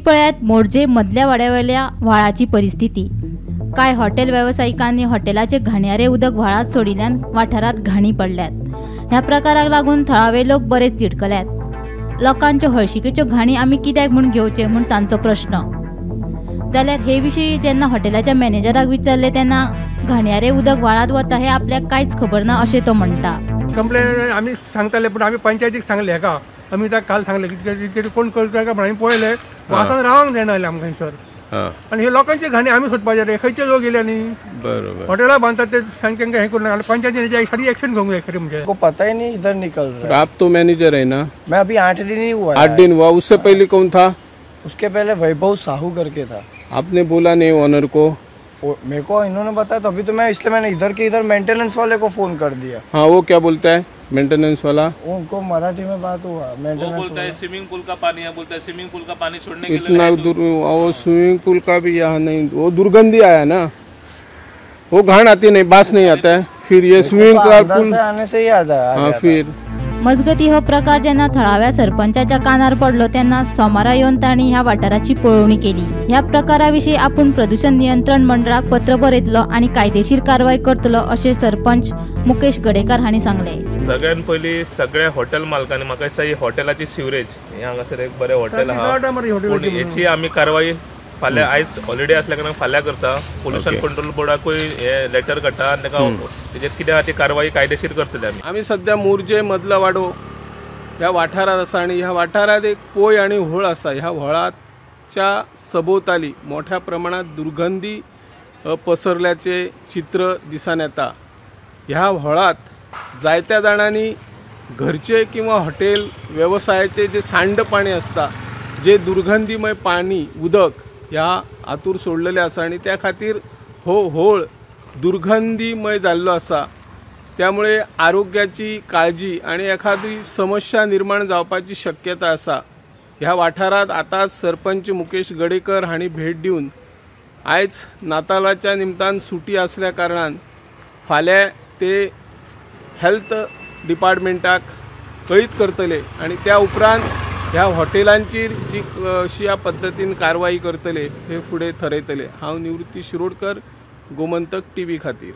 पळयात मोरजे मदल्या वाड्यावेल्या व्हाळाची परिस्थिती. कांय हॉटेल वेवसायिकांनी हॉटेलाचे घाणयारे उदक व्हाळांत सोडिल्ल्यान वाठारांत घाणी पडल्यात. ह्या प्रकाराक लागून थळावे लोक बरेच तिडकल्यात. लोकांच्यो हळशिकेच्यो घाणी आमी कित्याक म्हूण घेवचे म्हूण तांचो प्रश्न. जाल्यार हे विशीं जेन्ना हॉटेलाच्या मॅनेजराक विचारलें तेन्ना घाणयारे उदक व्हाळांत वता हें आपल्याक कांयच खबर ना अशें तो म्हणटा. कंप्लेन आमी सांगताले, पूण आमी पंचायतीक सांगले हेका, आमी ताका काल सांगले की कोण करता काय म्हणून पळयले, वासान रावंक जायना जालें आमकां थंयसर. आनी हे लोकांचे घाणी आमी सोदपाचे रे, खंयचे लोक येयले न्ही बरोबर हॉटेलां बांदतात ते तांकां हें करूं नाका. पंचायतीन हेची सारकी एक्शन घेवंक जाय खरें म्हणजे. को पता ही नहीं इधर निकल रहा है. आप तो मैनेजर है ना? मैं अभी 8 दिन ही हुआ. 8 दिन हुआ. उससे पहले कौन था? उसके पहले वैभव साहू करके था. आपने बोला नहीं ओनर को? मेरे को इन्होंने बताया तभी तो मैं, इसलिए मैंने इधर के इधर मेंटेनेंस वाले को फोन कर दिया. हाँ, वो क्या बोलता है मेंटेनेंस वाला? उनको मराठी में बात हुआ. मेंटेनेंस बोलता है स्विमिंग पूल का पानी है, बोलता है स्विमिंग पूल का पानी छोड़ने के लिए इतना दूर. वो स्विमिंग पूल का भी यहाँ नहीं, वो दुर्गंधी आया ना, वो घाण आती नहीं, बास नहीं आता है. फिर ये स्विमिंग पूल आने से ही आता है. हाँ, फिर मजगती हो प्रकार जेन्ना थळाव्या सरपंचाच्या कानार पडलो तेन्ना सोमारा येवन तांणी ह्या वाठाराची पळोवणी केली. ह्या प्रकारा विशीं आपूण प्रदूषण नियंत्रण मंडळाक पत्र बरयतलो आनी कायदेशीर कारवाय करतलो अशें सरपंच मुकेश गडेकार हांणी सांगलें. सगळ्यात पयलीं सगळ्या हॉटेल मालकांनी, म्हाका दिसता ही हॉटेलाची सिवरेज हे हांगासर एक बरें हॉटेल आहा, पूण हेची आमी कारवाय फाल्यां, आयज हॉलिडे आसल्या कारणान फाल्यां करता. पोल्युशन कंट्रोल बोर्डाकूय हे लेटर काडटा आनी ताका तेजेर कितें आहा ती कारवाई कायदेशीर करतले आमी. आमी सद्या मोरजे मदला वाडो ह्या वाठारांत आसा आनी ह्या वाठारांत एक पोय आनी व्होळ आसा. ह्या व्होळाच्या सभोवताली मोठ्या प्रमाणात दुर्गंधी पसरल्याचें चित्र दिसान येता. ह्या व्होळांत जायत्या जाणांनी घरचे किंवा हॉटेल वेवसायाचे जे सांड पाणी आसता, जे दुर्गंधीमय पाणी उदक ह्या हातूर सोडलेलें आसा आनी त्या खातीर हो होळ दुर्गंधीमय जाल्लो आसा. त्यामुळे आरोग्याची काळजी आनी एखादी समस्या निर्माण जावपाची शक्यता आसा. ह्या वाठारांत आतां सरपंच मुकेश गडेकर हांणी भेट दिवन आयज नातालाच्या निमतान सुटी आसल्या कारणान फाल्यां ते हेल्थ डिपार्टमेंटाक कळीत करतले आनी त्या उपरांत ह्या हॉटेलांचेर जी अशी ह्या पद्दतीन कारवाई करतले हे फुडें थरयतले. हांव निवृत्ती शिरोडकर, गोमंतक टीव्ही खातीर.